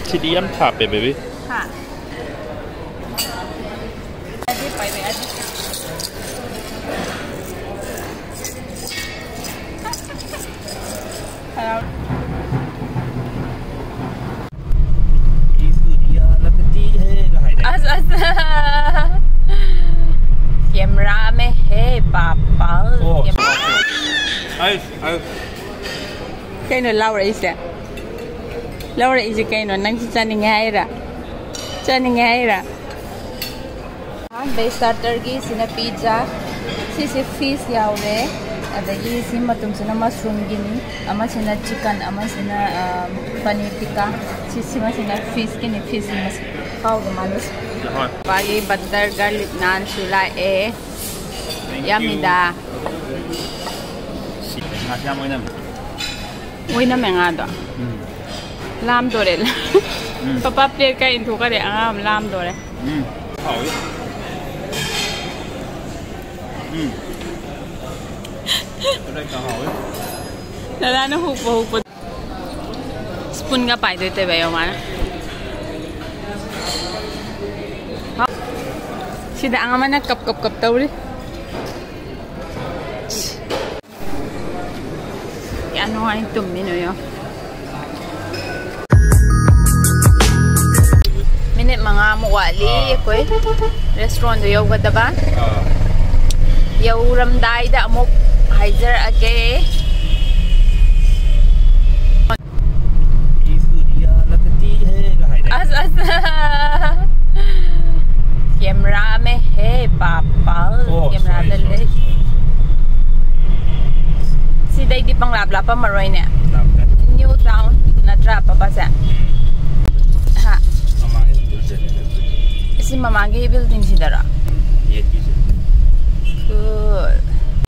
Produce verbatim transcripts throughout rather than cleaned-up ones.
ꯁꯤꯗꯤ ꯌꯥꯝ ꯊꯥꯞꯄꯦ, baby꯫ ꯍꯥ? ꯏꯁ ꯗꯨꯅꯤꯌꯥ ꯂꯒꯇꯤ ꯍꯦ ꯀ ꯍꯥꯏꯗꯥꯏꯅꯦ꯫ ꯑꯁ ꯑꯁ꯫ ꯀꯦꯃꯦꯔꯥ ꯃꯦ ꯍꯦ ꯄꯥꯄꯥ꯫ ꯑꯣ, ꯀꯦꯃꯦꯔꯥ꯫ ꯑꯩꯁ, ꯑꯩꯁ꯫ ꯀꯩꯅꯣ ꯂꯥꯎꯔꯛꯏꯁꯦ? ꯂꯥꯎꯔꯛꯏꯁꯦ ꯀꯩꯅꯣ? ꯅꯪꯁꯨ ꯆꯥꯅꯤꯡꯉꯦ ꯍꯥꯏꯔ? ꯆꯥꯅꯤꯡꯉꯦ ꯍꯥꯏꯔ? ꯕꯦꯁ ꯁ꯭ꯇꯥꯔꯇꯔꯒꯤ ꯁꯤꯅ ꯄꯤꯖꯥ, ꯁꯤꯁꯦ ꯐꯤꯁ ꯌꯥꯎꯔꯦ, ꯑꯗꯒꯤ ꯁꯤ ꯃꯇꯨꯝꯁꯤꯅ ꯃꯁꯔꯨꯝꯒꯤꯅꯤ, ꯑꯃꯁꯤꯅ ꯆꯤꯀꯟ, ꯑꯃꯁꯤꯅ, ꯑ, ꯄꯅꯤꯔ ꯇꯤꯛꯀꯥ, ꯁꯤ, ꯁꯤꯃꯁꯤꯅ ꯐꯤꯁꯀꯤꯅꯤ, ꯐꯤꯁꯀꯤ ꯃꯁ-, ꯍꯥꯎꯗꯧ ꯃꯥꯜꯂꯦ꯫ ꯍꯣꯏ꯫ ꯄꯥꯒꯤ ꯕꯇꯔ ꯒꯥꯔꯂꯤꯛ ꯅꯥꯟꯁꯨ ꯂꯥꯛꯑꯦ꯫ Thank you. ꯌꯥꯝꯃꯤꯗ꯫ ꯁꯤ ꯉꯥꯁꯤ ꯌꯥꯝ ꯑꯣꯏꯅꯝꯃꯦ꯫ ꯑꯣꯏꯅꯝꯃꯦ ꯉꯥꯗꯣ꯫ ꯎꯝ꯫ ꯂꯥꯝꯗꯣꯔꯦ꯫ ꯎꯝ꯫ ꯄꯄꯥ ꯄ꯭ꯂꯦꯠꯀ ꯏꯟꯊꯣꯛꯈ꯭ꯔꯦ, ꯑꯉꯥꯡ ꯑꯃ ꯂꯥꯝꯗꯣꯔꯦ꯫ ꯎꯝ꯫ ꯍꯥꯎꯋꯤ꯫ ꯎꯝ꯫ ꯕ꯭ꯂꯦꯛꯀ ꯍꯥꯎꯋꯤ꯫ ꯗꯗꯥꯅ ꯍꯨꯛꯄ ꯍꯨꯛꯄ꯫ ꯁ꯭ꯄꯨꯟꯒ ꯄꯥꯏꯗꯣꯏ ꯇꯧꯕ ꯌꯦꯡꯉꯣ ꯃꯥꯅ꯫ ꯁꯤꯗ ꯑꯉꯥꯡ ꯑꯃꯅ ꯀꯞ ꯀꯞ ꯀꯞ ꯇꯧꯔꯤ꯫ ꯀꯌꯥ ꯅꯨꯡꯉꯥꯏꯅ ꯇꯨꯝꯃꯤꯅꯣ ꯌꯦꯡꯉꯣ꯫ ꯃꯤꯅꯤꯠ ꯃꯉꯥꯃꯨꯛ ꯋꯥꯠꯂꯤ ꯑꯩꯈꯣꯏ ꯔꯦꯁꯇꯨꯔꯦꯟꯗꯣ ꯌꯧꯒꯗꯕ꯫ ꯌꯧꯔꯝꯗꯥꯏꯗ ꯑꯃꯨꯛ ꯍꯥꯏꯖꯔꯛꯑꯒꯦ꯫ ꯏꯁ ꯗꯨꯅꯤꯌꯥ ꯂꯒꯇꯤ ꯍꯦ ꯀ ꯍꯥꯏꯗꯥꯏꯅꯦ꯫ ꯑꯁ ꯑꯁ꯫ ꯀꯦꯃꯦꯔꯥ ꯃꯦ ꯍꯦ ꯄꯥꯄꯥ꯫ ꯑꯣ, ꯀꯦꯃꯦꯔꯥꯗ sorry, sorry, ꯂꯩ꯫ sorry. ꯁꯤꯗꯩꯗꯤ ꯄꯪꯂꯥꯞ ꯂꯥꯞꯄꯝꯃꯔꯣꯏꯅꯦ꯫ ꯂꯥꯞꯇꯦ꯫ ꯅ꯭ꯌꯨ ꯇꯥꯎꯟ ꯅꯠꯇ꯭ꯔꯥ ꯄꯄꯥꯁꯦ? ꯍꯥ? ꯃꯃꯥꯡꯒꯤ ꯕꯤꯜꯗꯤꯡꯁꯦ꯫ ꯁꯤ ꯃꯃꯥꯡꯒꯤ ꯕꯤꯜꯗꯤꯡꯁꯤꯗꯔꯣ? ꯌꯦꯠꯀꯤꯁꯦ꯫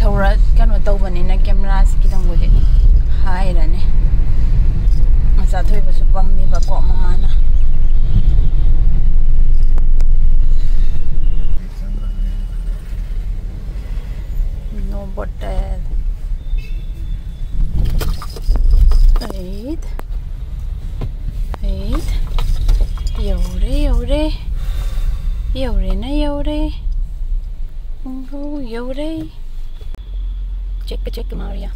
ꯊꯧꯔ ꯀꯩꯅꯣ ꯇꯧꯕꯅꯤꯅ ꯀꯦꯃꯦꯔꯥꯁꯤ ꯈꯤꯇꯪꯕꯨꯗꯤ ꯍꯥꯏꯔꯅꯤ꯫ ꯃꯆꯥ ꯊꯣꯏꯕꯁꯨ ꯄꯝꯃꯤꯕꯀꯣ ꯃꯃꯥꯅ꯫ ꯅꯣꯚꯣꯇꯦꯜ꯫ Wait. Wait. ꯌꯧꯔꯦꯅ ꯌꯧꯔꯦ꯫ ꯄꯨꯡ ꯌꯧꯔꯦ꯫ ꯆꯦꯛꯀ ꯆꯦꯛꯀ ꯃꯥꯔꯤꯌꯥ꯫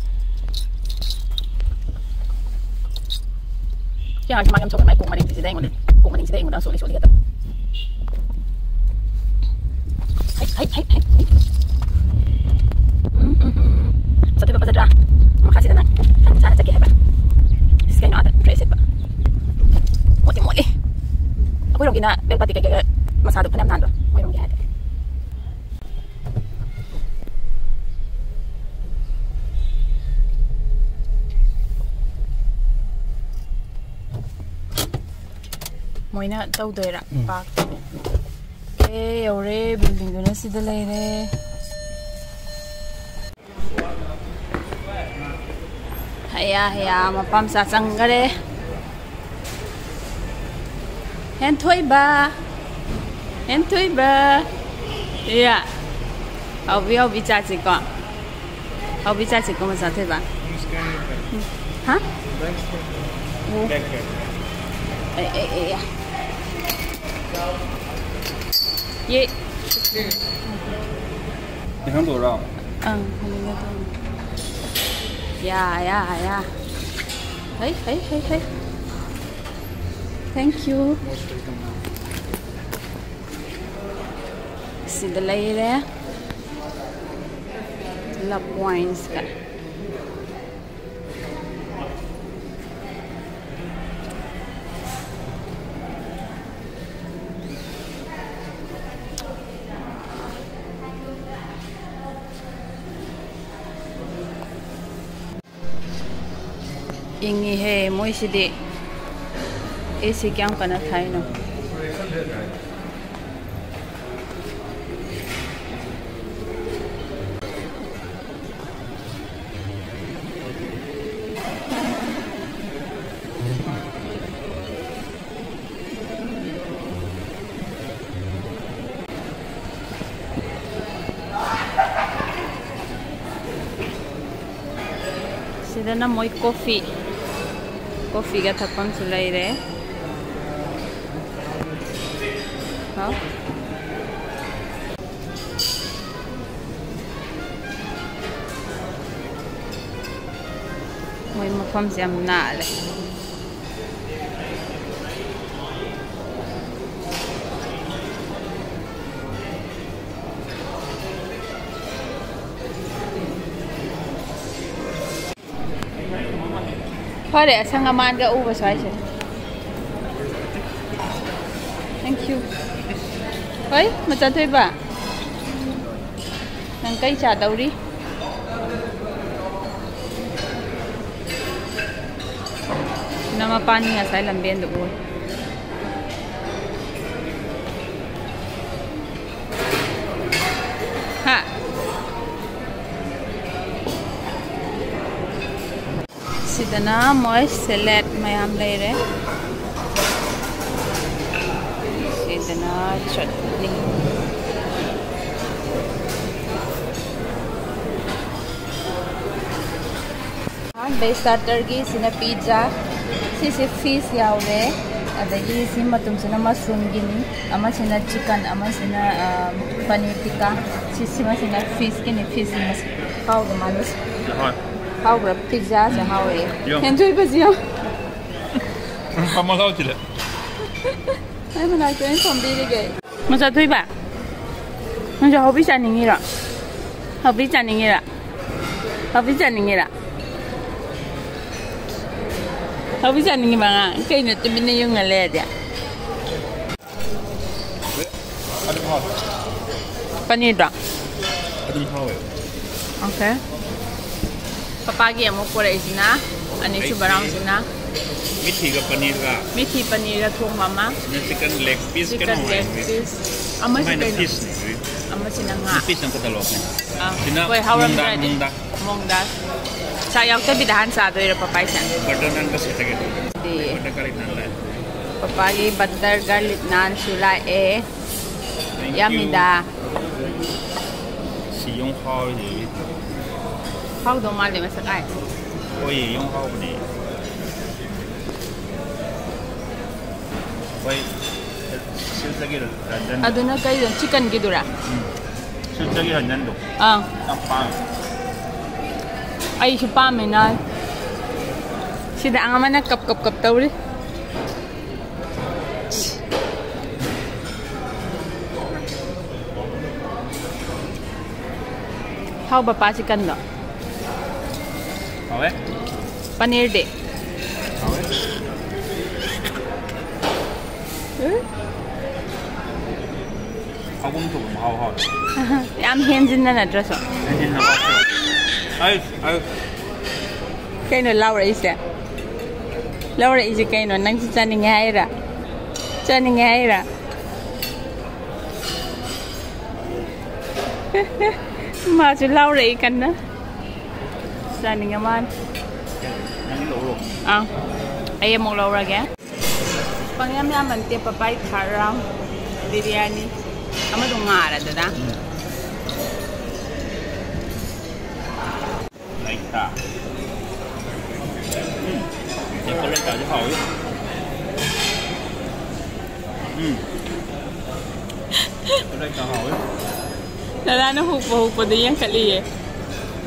ꯌꯥꯔꯦ, ꯃꯥ ꯌꯥꯝ ꯁꯧꯒꯠ ꯃꯥꯏ ꯀꯣꯛ ꯃꯅꯤꯡꯁꯤꯗ ꯑꯩꯉꯣꯟꯗ꯫ ꯀꯣꯛ ꯃꯅꯤꯡꯁꯤꯗ ꯑꯩꯉꯣꯟꯗ ꯁꯣꯜꯂꯤ ꯁꯣꯜꯂꯤ ꯑꯗꯣ꯫ ꯍꯩ, ꯍꯩ, ꯍꯩ, ꯍꯩ, ꯍꯩ꯫ ꯎꯝ, ꯎꯝ, ꯎꯝ, ꯎꯝ꯫ ꯆꯠꯇꯣꯏꯕ ꯐꯖꯗ꯭ꯔꯥ? ꯃꯈꯥꯁꯤꯗꯅ ꯆꯥꯅ ꯆꯠꯀꯦ ꯍꯥꯏꯕ꯫ ꯏꯁ, ꯀꯩꯅꯣ ꯑꯥꯗ ꯗ꯭ꯔꯦꯁ ꯁꯦꯠꯄ꯫ ꯃꯣꯠꯇꯤ ꯃꯣꯠꯂꯤ꯫ ꯑꯩꯈꯣꯏꯔꯣꯝꯒꯤꯅ ꯕꯦꯜ ꯄꯥꯇꯤ ꯀꯩꯀꯩꯒ ꯃꯁꯥꯗꯣ ꯐꯅꯌꯥꯝ ꯅꯥꯟꯗ꯭ꯔꯣ? ꯃꯣꯏꯔꯣꯝꯒꯤ ꯍꯥꯏꯔꯗꯤ꯫ ꯃꯣꯏꯅ ꯇꯧꯗꯣꯏꯔꯥ? ꯎꯝ꯫ ꯄꯥꯛ꯫ ꯑꯣꯀꯦ, ꯌꯧꯔꯦ꯫ ꯕꯤꯜꯗꯤꯡꯗꯨꯅ ꯁꯤꯗ ꯂꯩꯔꯦ꯫ ꯍꯌꯥ, ꯍꯌꯥ, ꯃꯄꯥ ꯃꯆꯥ ꯆꯪꯈꯔꯦ꯫ ꯍꯦꯟꯊꯣꯏꯕ, ꯍꯦꯟꯊꯣꯏꯕ꯫ ꯏꯌꯥ, ꯍꯥꯎꯕꯤ, ꯍꯥꯎꯕꯤ ꯆꯥꯁꯤꯀꯣ꯫ ꯍꯥꯎꯕꯤ ꯆꯥꯁꯤꯀꯣ, ꯃꯆꯥ ꯊꯣꯏꯕ꯫ ꯍꯥ? ꯑꯣ꯫ ꯑꯦ, ꯑꯦ, ꯑꯦ, ꯑꯦ꯫ ꯌꯦ꯫ ꯏꯟꯁꯥꯡ ꯇꯧꯔꯣ? ꯑꯪ, ꯍꯥꯏꯅꯤꯡꯉꯦ ꯇꯧꯅꯤ꯫ ꯌꯥ, ꯌꯥ, ꯌꯥ꯫ ꯍꯩ, ꯍꯩ, ꯍꯩ, ꯍꯩ꯫ Thank you꯫ Most welcome, ma'am꯫ ꯁꯤꯗ ꯂꯩꯔꯦ꯫ Love points ꯀ꯫ ꯏꯪꯉꯤꯍꯦ ꯃꯣꯏꯁꯤꯗꯤ꯫ ꯑꯦ ꯁꯤ ꯀꯌꯥꯝ ꯀꯟꯅ ꯊꯥꯏꯅꯣ? ꯁꯤꯗꯅ ꯃꯣꯏ ꯀꯣꯐꯤ, ꯀꯣꯐꯤꯒ ꯊꯛꯐꯝꯁꯨ ꯂꯩꯔꯦ꯫ ꯍꯥꯎ꯫ ꯃꯣꯏ ꯃꯐꯝꯁꯦ ꯌꯥꯝ ꯅꯥꯜꯂꯦ꯫ ꯐꯔꯦ, ꯑꯁꯪ ꯑꯃꯥꯟꯒ ꯎꯕ ꯁ꯭ꯋꯥꯏꯁꯦ꯫ Thank you. ꯍꯣꯏ, ꯃꯆꯥ ꯊꯣꯏꯕ, ꯅꯪ ꯀꯩ ꯆꯥꯗꯧꯔꯤ? ꯅꯃ ꯄꯥꯅꯤ ꯉꯁꯥꯏ ꯂꯝꯕꯦꯟꯗ ꯎꯏ꯫ ꯍꯥ? ꯁꯤꯗꯅ ꯃꯣꯏ ꯁꯦꯂꯦꯠ ꯃꯌꯥꯝ ꯂꯩꯔꯦ꯫ ꯁꯤꯗꯅ ꯆꯠꯅꯤ꯫ ꯚꯦꯖ ꯁ꯭ꯇꯥꯔꯇꯔꯒꯤ ꯁꯤꯅ ꯄꯤꯖꯥ, ꯁꯤꯁꯦ ꯐꯤꯁ ꯌꯥꯎꯔꯦ, ꯑꯗꯒꯤ ꯁꯤ ꯃꯇꯨꯝꯁꯤꯅ ꯃꯁꯔꯨꯝꯒꯤꯅꯤ, ꯑꯃꯁꯤꯅ ꯆꯤꯀꯟ, ꯑꯃꯁꯤꯅ, ꯑ, ꯄꯅꯤꯔ ꯇꯤꯛꯀꯥ, ꯁꯤ, ꯁꯤꯃꯁꯤꯅ ꯐꯤꯁꯀꯤꯅꯤ, ꯐꯤꯁꯁꯤ ꯃꯁꯤ ꯍꯥꯎꯕ ꯃꯥꯜꯂꯦ꯫ ꯍꯣꯏ꯫ ꯍꯥꯎꯕ꯭ꯔꯥ? ꯄꯤꯖꯥꯁꯦ ꯍꯥꯎꯋꯦ꯫ ꯌꯥꯝ꯫ ꯍꯦꯟꯖꯣꯏꯕꯁꯤ ꯌꯥꯝ꯫ ꯀꯃꯜ ꯍꯥꯎ ꯆꯤꯜꯂꯦ꯫ ꯑꯩ ꯃꯅꯥꯛꯇ ꯑꯣꯏꯅ ꯐꯝꯕꯤꯔꯒꯦ꯫ ꯃꯆꯥ ꯊꯣꯏꯕ, ꯅꯪꯁꯨ ꯍꯥꯎꯕꯤ ꯆꯥꯅꯤꯡꯉꯤꯔꯣ? ꯍꯥꯎꯕꯤ ꯆꯥꯅꯤꯡꯉꯤꯔꯥ? ꯍꯥꯎꯕꯤ ꯆꯥꯅꯤꯡꯉꯤꯔꯥ? ꯍꯥꯎꯕꯤ ꯆꯥꯅꯤꯡꯉꯤꯕ ꯑꯉꯥꯡ? ꯀꯩꯅꯣ ꯇꯨꯃꯤꯟꯅ ꯌꯨꯡꯉ ꯂꯩꯔꯗꯤ? ꯑꯗꯨꯝ ꯍꯥꯎꯋꯦ꯫ ꯄꯅꯤꯔꯗꯣ? ꯑꯗꯨꯝ ꯍꯥꯎꯋꯦ꯫ ꯑꯣꯀꯦ꯫ ꯄꯄꯥꯒꯤ ꯑꯃꯨꯛ ꯄꯨꯔꯛꯏꯁꯤꯅ ꯑꯅꯤꯁꯨꯕ ꯑꯩꯁꯤ ꯔꯥꯎꯟꯁꯤꯅ ꯃꯤꯊꯤꯒ ꯄꯅꯤꯔꯒ꯫ ꯃꯤꯊꯤ ꯄꯅꯤꯔꯒ ꯊꯣꯡꯕ ꯑꯃ꯫ ꯁꯤꯅ ꯆꯤꯀꯟ ꯂꯦꯒ ꯄꯤꯁ ꯀꯩꯅꯣ ꯆꯤꯀꯟ ꯂꯦꯒ ꯍꯥꯏꯕꯅꯦ꯫ ꯄꯤꯁ꯫ ꯑꯃꯁꯤ ꯁꯨꯃꯥꯏꯅ ꯀꯩꯅꯣ? ꯄꯤꯁ ꯅꯦ꯫ ꯑꯃꯁꯤꯅ ꯉꯥ꯫ ꯄꯤꯁ ꯑꯃꯈꯛꯇ ꯂꯧꯔꯛꯄꯅꯦ꯫ ꯑꯥ, ꯁꯤꯅ ꯍꯣꯏ, ꯃꯨꯡꯗꯥꯜ, ꯍꯥꯎꯔꯝꯗ꯭ꯔꯗꯤ꯫ ꯃꯨꯡꯗꯥꯜ꯫ ꯃꯣꯡꯗꯥꯜ꯫ ꯆꯥꯛ ꯌꯥꯎꯗꯕꯤꯗ ꯍꯥꯟꯅ ꯆꯥꯗꯣꯏꯔꯣ ꯄꯄꯥꯏꯁꯦ? ꯕꯇꯔ ꯅꯥꯟꯒ ꯁꯦꯠꯇꯒꯦ ꯇꯧꯕꯅꯦ꯫ ꯗꯤ꯫ ꯕꯇꯔ ꯒꯥꯔꯂꯤꯛ ꯅꯥꯟ ꯂꯥꯛꯑꯦ꯫ ꯄꯄꯥꯒꯤ ꯕꯇꯔ ꯒꯥꯔꯂꯤꯛ ꯅꯥꯟꯁꯨ ꯂꯥꯛꯑꯦ꯫ Thank you꯫ ꯌꯥꯝꯃꯤꯗ꯫ ꯁꯤ ꯌꯣꯡ ꯍꯥꯎꯔꯤꯁꯤ꯫ ꯍꯥꯎꯗꯧ ꯃꯥꯜꯂꯦ ꯃꯁꯛ ꯀꯥꯏ꯫ ꯍꯣꯏ, ꯌꯣꯡ ꯍꯥꯎꯕꯅꯦ꯫ ꯍꯣꯏ, ꯁꯤꯜꯆꯔꯒꯤ ꯔꯟꯖꯟꯗꯣ꯫ ꯑꯗꯨꯅ ꯀꯩꯗꯣ? ꯆꯤꯀꯟꯒꯤꯗꯨꯔꯥ? ꯎꯝ꯫ ꯁꯤꯜꯆꯔꯒꯤ ꯔꯟꯖꯟꯗꯣ꯫ ꯑꯥ꯫ ꯌꯥꯝ ꯄꯥꯝꯃꯦ꯫ ꯑꯩꯁꯨ ꯄꯥꯝꯃꯦ ꯅꯥꯏ꯫ ꯁꯤꯗ ꯑꯉꯥꯡ ꯑꯃꯅ ꯀꯞ ꯀꯞ ꯀꯞ ꯇꯧꯔꯤ꯫ ꯍꯥꯎꯕ ꯄꯥ ꯆꯤꯛꯀꯟꯗꯣ꯫ ꯍꯥꯎꯋꯦ꯫ ꯄꯅꯤꯔꯗꯤ? ꯍꯥꯎꯋꯦ꯫ ꯎꯝ꯫ ꯍꯥꯎꯒꯨꯝ ꯊꯣꯛꯄ ꯃꯍꯥꯎ ꯍꯥꯎꯋꯦ꯫ ꯌꯥꯝ ꯍꯦꯟꯖꯤꯟꯅ ꯅꯠꯇ꯭ꯔꯁꯨ꯫ ꯍꯦꯟꯖꯤꯟꯅ ꯍꯥꯎꯇꯦ꯫ ꯑꯩ, ꯑꯩ꯫ ꯀꯩꯅꯣ ꯂꯥꯎꯔꯛꯏꯁꯦ? ꯂꯥꯎꯔꯛꯏꯁꯦ ꯀꯩꯅꯣ? ꯅꯪꯁꯨ ꯆꯥꯅꯤꯡꯉꯦ ꯍꯥꯏꯔ? ꯆꯥꯅꯤꯡꯉꯦ ꯍꯥꯏꯔ? ꯃꯥꯁꯨ ꯂꯥꯎꯔꯛꯏ ꯀꯟꯅ꯫ ꯆꯥꯅꯤꯡꯉ ꯃꯥꯜꯂꯦ꯫ ꯅꯪ ꯂꯧꯔꯣ꯫ ꯑꯥ, ꯑꯩ ꯑꯃꯨꯛ ꯂꯧꯔꯒꯦ꯫ ꯄꯪꯌꯥꯝ ꯌꯥꯝꯕ ꯅꯠꯇꯦ, ꯄꯄꯥꯏ ꯊꯥꯔ ꯕꯤꯔꯌꯥꯅꯤ꯫ ꯑꯃꯗꯣ ꯉꯥꯔꯗꯅ꯫ ꯎꯝ꯫ ꯂꯩꯇ꯫ ꯎꯝ꯫ ꯆꯦꯡꯀꯣꯠ ꯂꯩꯇꯥꯗꯤ ꯍꯥꯎꯋꯤ꯫ ꯎꯝ꯫ ꯆꯦꯡꯀꯣꯠ ꯂꯩꯇꯥ ꯍꯥꯎꯋꯤ꯫ ꯗꯗꯥꯅ ꯍꯨꯛꯄ ꯍꯨꯛꯄꯗ ꯌꯦꯡꯈꯠꯂꯤꯌꯦ꯫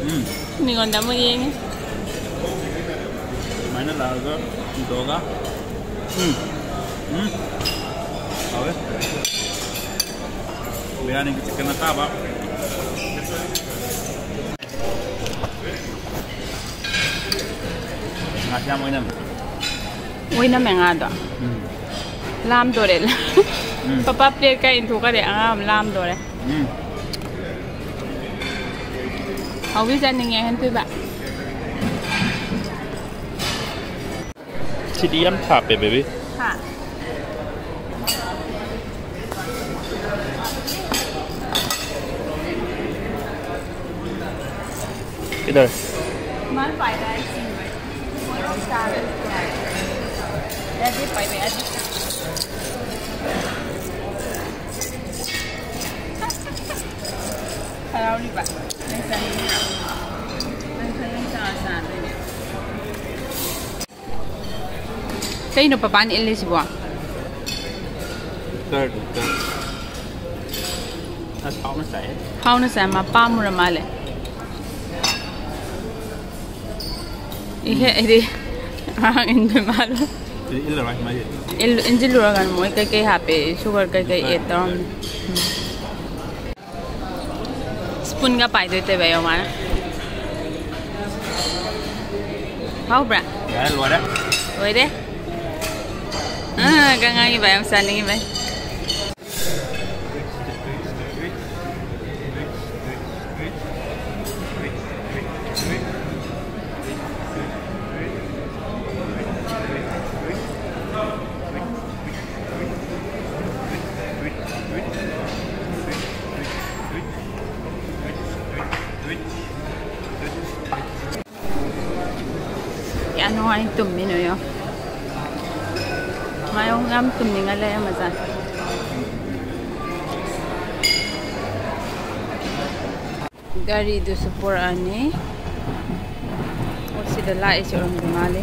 ꯎꯝ꯫ ꯃꯤꯉꯣꯟꯗ ꯑꯃꯨꯛ ꯌꯦꯡꯉꯤ꯫ ꯁꯨꯃꯥꯏꯅ ꯂꯥꯛꯑꯒ ꯍꯨꯟꯗꯣꯛꯑꯒ꯫ ꯎꯝ꯫ ꯎꯝ꯫ ꯍꯥꯎꯋꯦ꯫ ꯕꯤꯔꯌꯥꯅꯤꯒꯤ ꯆꯤꯛꯀꯟ ꯑꯁꯥꯕ꯫ ꯉꯥꯁꯤ ꯌꯥꯝ ꯑꯣꯏꯅꯝꯃꯦ꯫ ꯑꯣꯏꯅꯝꯃꯦ ꯉꯥꯗꯣ꯫ ꯎꯝ꯫ ꯂꯥꯝꯗꯣꯔꯦ꯫ ꯎꯝ꯫ ꯄꯄꯥ ꯄ꯭ꯂꯦꯠꯀ ꯏꯟꯊꯣꯛꯈꯔꯦ, ꯑꯉꯥꯡ ꯑꯃ ꯂꯥꯝꯗꯣꯔꯦ꯫ ꯎꯝ꯫ ꯍꯥꯎꯕꯤ ꯆꯥꯅꯤꯡꯉꯦ, ꯍꯦꯟꯊꯣꯏꯕ꯫ ꯁꯤꯗꯤ ꯌꯥꯝ ꯊꯥꯞꯄꯦ, ꯕꯦꯕꯤ꯫ ꯍꯥ? ꯀꯩꯗꯧꯔꯦ? ꯃꯥꯅ ꯄꯥꯏꯔ ꯑꯩ ꯆꯤꯡꯕ꯫ ꯌꯥꯗꯦ, ꯄꯥꯏꯕ ꯌꯥꯗꯦ꯫ ꯍꯔꯥꯎꯔꯤꯕ꯫ ꯅꯪ ꯆꯥꯅꯤꯡꯉꯤꯔꯣ? ꯅꯪ ꯈꯔ ꯌꯥꯝ ꯆꯥꯔ ꯆꯥꯗꯣꯏꯅꯦ꯫ ꯀꯩꯅꯣ ꯄꯄꯥꯅ ꯏꯜꯂꯤꯁꯤꯕꯣ? ꯀꯔꯗꯤ ꯀꯔ꯫ ꯑꯁ, ꯍꯥꯎꯅ ꯆꯥꯏꯍꯦ꯫ ꯍꯥꯎꯅ ꯆꯥꯏ, ꯃꯥ ꯄꯥꯝꯃꯨꯔ ꯃꯥꯜꯂꯦ꯫ ꯏꯍꯦ, ꯎꯝ꯫ ꯑꯩꯗꯤ ꯑꯉꯥꯡ ꯏꯟꯕ ꯃꯥꯜꯂꯦ꯫ ꯏꯜꯂꯔꯣꯏ ꯃꯥꯒꯤ꯫ ꯏꯜ-, ꯏꯟꯁꯤꯜꯂꯨꯔꯒꯅ ꯃꯣꯏ ꯀꯩꯀꯩ ꯍꯥꯞꯄꯦ, sugar ꯀꯩꯀꯩ add ꯇꯧꯔꯝꯃꯦ꯫ Spoonꯒ ꯄꯥꯏꯗꯣꯏ ꯇꯧꯕ ꯌꯦꯡꯉꯣ ꯃꯥꯅ꯫ ꯍꯥꯎꯕ꯭ꯔꯥ? ꯌꯥꯔꯦ, ꯂꯣꯏꯔꯦ꯫ ꯂꯣꯏꯔꯦ? ꯑꯥ, ꯑꯉꯥꯡꯒꯤ ꯚꯥꯏ ꯌꯥꯝ ꯆꯥꯅꯤꯡꯉꯤ ꯚꯥꯏ꯫ ꯀꯌꯥ ꯅꯨꯡꯉꯥꯏ ꯇꯨꯝꯃꯤꯅꯣ ꯌꯦꯡꯉꯣ꯫ ꯃꯥ ꯌꯦꯡꯉꯣ ꯌꯥꯝ ꯇꯨꯝꯅꯤꯡꯉ ꯂꯩꯔꯝꯃꯖꯥꯠꯅꯤ꯫ ꯒꯥꯔꯤꯗꯨꯁꯨ ꯄꯨꯔꯛꯑꯅꯤ꯫ ꯑꯣ, ꯁꯤꯗ ꯂꯥꯛꯏꯁꯦ ꯑꯣꯏꯔꯝꯗꯧ ꯃꯥꯜꯂꯤ꯫